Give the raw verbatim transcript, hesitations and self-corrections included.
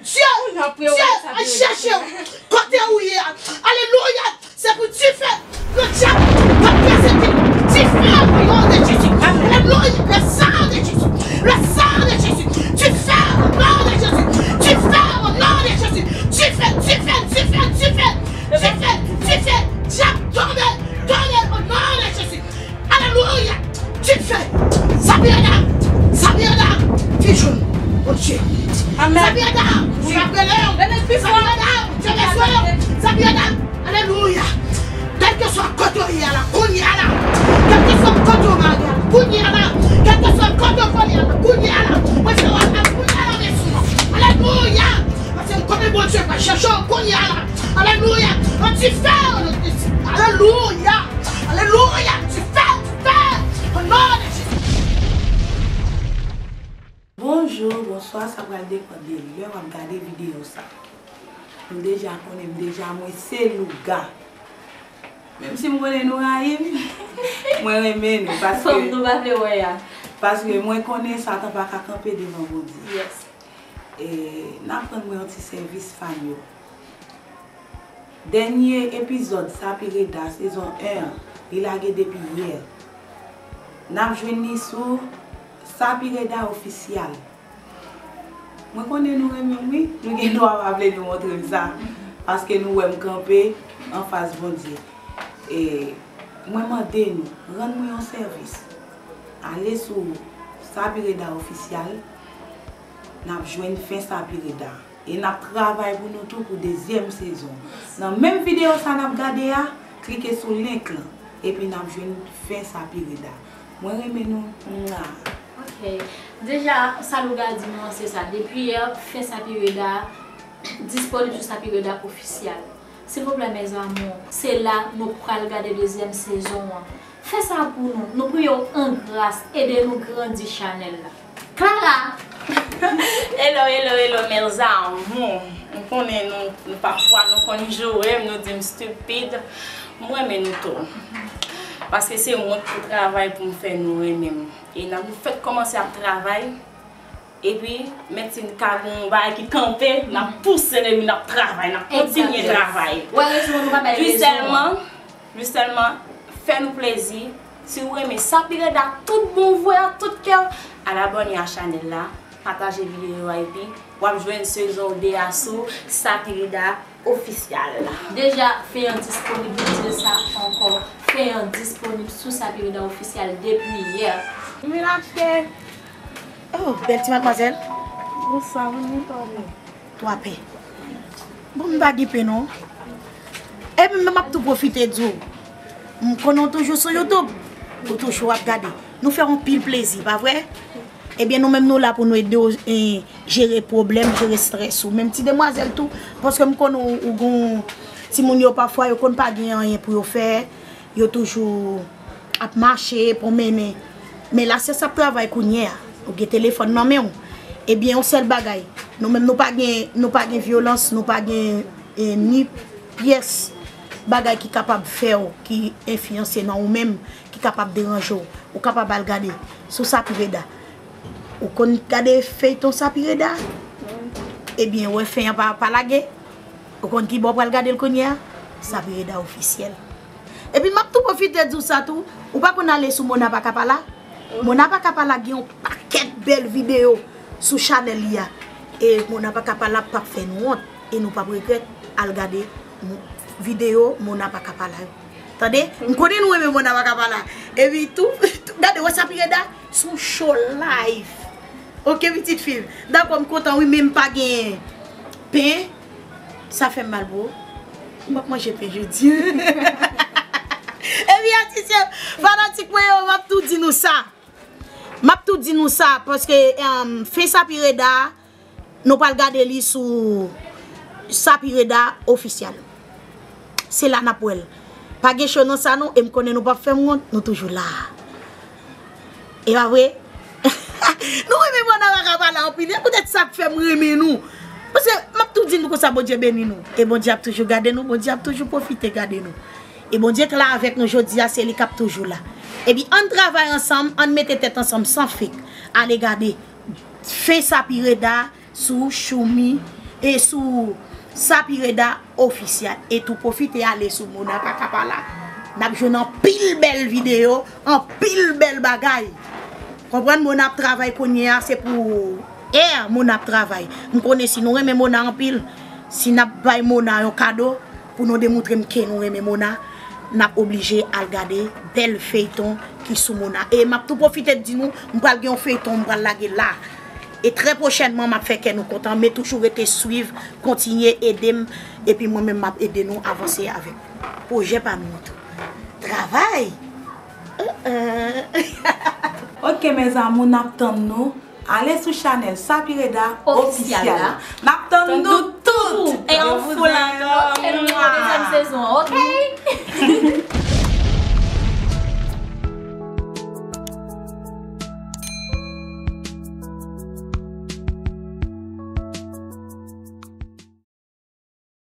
Dye, Dye, al chèche w. Kote ou ye a? Alelouya. Se pou dife. Le dyab va pèsekite. Dife au nom de Jésus. Alelouya. Le sang de Jésus. Le sang de Jésus. Dife au nom de Jésus. Dife au nom de Jésus. Dife, dife, dife, dife. Dife, dife. Dyab tonbe, tonbe au nom de Jésus. Alelouya. Dife. Sapireda. Sapireda. Fijou. Bondye. Amèn. Sapireda. Wi. Sapireda. Sapireda. Bondye bezwen. Sapireda. Alelouya. Kèlkeswa kote w ye a la, kounye a la. Kèlkeswa kote w mare a la, kounye a la. Kèlkeswa kote w vole a la, kounye a la. Mwen se w a la, kounye a la, men sou mwen. Alelouya. Paske m konnen Bondye pa chèche w, kounye a la. Alelouya. An dife, alelouya. Alelouya. Dife, dife. Au nom de Jésus. Bonjou, bonswa, sa pral depann de lè w ap gade videyo sa. Nou deja konnen m deja, mwen se Louga. Menm si m konnen nou rayi m, mwen renmen nou paske Fòm nou pa vle wè a. Paske mwen konnen Satan pa ka kanpe devan Bondye. Yes. E n ap rann mwen yon ti sèvis fan yo. Dènye epizòd Sapireda sezon en an, li lage depi yè. N ap jwenn li sou Sapireda Ofisyal. Mwen konnen nou renmen m, wi. Nou gen dwa pa vle nou montre m sa, paske nou wè m kanpe anfas Bondye. E mwen mande nou, rann mwen yon sèvis. Ale sou Sapireda Ofisyal, n ap jwenn fen Sapireda. E n ap travay pou nou tou pou dezyèm sezon. Nan menm videyo sa n ap gade a, klike sou link lan. Epi n ap jwenn fen Sapireda. Mwen renmen nou. Mwa. Ok. Deja, sa Louga di nou an, se sa. Depi yè, fen Sapireda disponib sou Sapireda Ofisyal. Silvouplè, mes amours, se la nou pral gade dezyèm sezon an. Fè sa pou nou. Nou priye w an gras, ede nou grandi chanèl la. Clara! Hello, hello, hello, mes amours. M konnen nou, nou pafwa nou konn joure m, nou di m stupid. M renmen nou tou. Paske se mwen ki pou travay pou m fè nou renmen m. E n ap, nou fèk kòmanse ap travay. Epi, men ti ka gen yon bagay ki kanpe, n ap pouse l epi n ap travay, n ap kontinye travay. Wè, rezon nou pa bay rezon an. Pi sèlman, pi sèlman, fè nou plezi. Si w renmen Sapireda tout bon vre ak tout kè w, al abòne a chanèl la, pataje videyo a epi w ap jwenn sezon de a sou Sapireda Ofisyal. Deja, fen an disponib, nou di l sa ankò. Fen an disponib sou Sapireda Ofisyal depi yè. M vin achte. Oh, bèl ti madmwazèl. Bonswa, mwen, mwen tande. Twa pen. Bon, m pa gen pen non. Epi m ap tou pwofite di w, m konnen w toujou sou YouTube. Ou toujou ap gade. Nou fè w anpil plezi, pa vre? Ebyen, nou menm nou la pou nou ede w, eh, jere pwoblèm, jere strès ou. Menm ti demwazèl tou, paske m konnen ou, ou gon timoun yo pafwa yo konn pa gen anyen pou yo fè, yo toujou ap mache, pwomennen. Men lasyans ap travay kounye a. Ou gen telefòn nan men w. Ebyen, yon sèl bagay. Nou menm nou pa gen, nou pa gen vyolans, nou pa gen, eh, ni pyès bagay ki kapab fè w, ki enfliyanse nan ou menm, ki kapab deranje w. Ou kapab al gade sou Sapireda. Ou konn gade feyton Sapireda? Ebyen, wè fen an pa, pa lage. Ou konn ki bò w pral gade l kounye a? Sapireda Ofisyèl. Epi m ap tou pwofite di w sa tou, ou pa konn ale sou Mona Pakapala? Mona Pakapala gen yon pakèt bèl videyo sou chanèl li a. E Mona Pakapala p ap fè nou wont, e nou p ap regrèt al gade m-, videyo Mona Pakapala yo. Tande? M konnen nou renmen Mona Pakapala. Epi tou, tou, gade, wè Sapireda sou show live. Ok, pitit fi m. Dakò, m kontan, wi, men m pa gen pen. Sa fè m mal pou ou. M p ap manje pen jodi. Epi, atis yo, fanatik mwen yo, m ap tou di nou sa. M ap tou di nou sa, paske, em, fen Sapireda, nou pral gade li sou Sapireda Ofisyal. Se la n ap wè l. Pa gen cho nan sa non, e m konnen nou p ap fè m wont, nou toujou la. E pa vre? Nou renmen Mona Pakapala anpil, e poutèt sa k fè m renmen nou. Paske m ap tou di nou konsa, Bondye beni nou. E Bondye ap toujou gade nou, Bondye ap toujou pwofite gade nou. E Bondye k la avèk nou jodi a, se li k ap toujou la. Epi ann travay ansanm, ann mete tèt ansanm san fek. Ale gade fen Sapireda sou Choumi, E sou Sapireda Ofisyal. E tou pwofite ale sou Mona Paka Pala. N ap jwenn anpil bèl videyo, anpil bèl bagay. Konprann, Mona ap travay kounye a, se pou Air Mona ap travay. M konnen si nou renmen Mona anpil, si n ap bay Mona yon kado, pou nou demoutre m ke nou renmen Mona, n ap oblije al gade bèl feyton ki sou Mona. E m ap tou pwofite di nou, m pral gen yon feyton, m pral lage la. E trè pwochènman, m ap fè kè nou kontan, men toujou rete swiv, kontinye ede m, epi mwen menm m ap ede nou avanse avèk pwojè pa nou an tou. Travay! Ok, mes amours, n ap tann nou. Ale sou chanèl Sapireda Ofisyal la. N ap tann nou tout! E yon foul ankò. Dezyèm sezon, ok?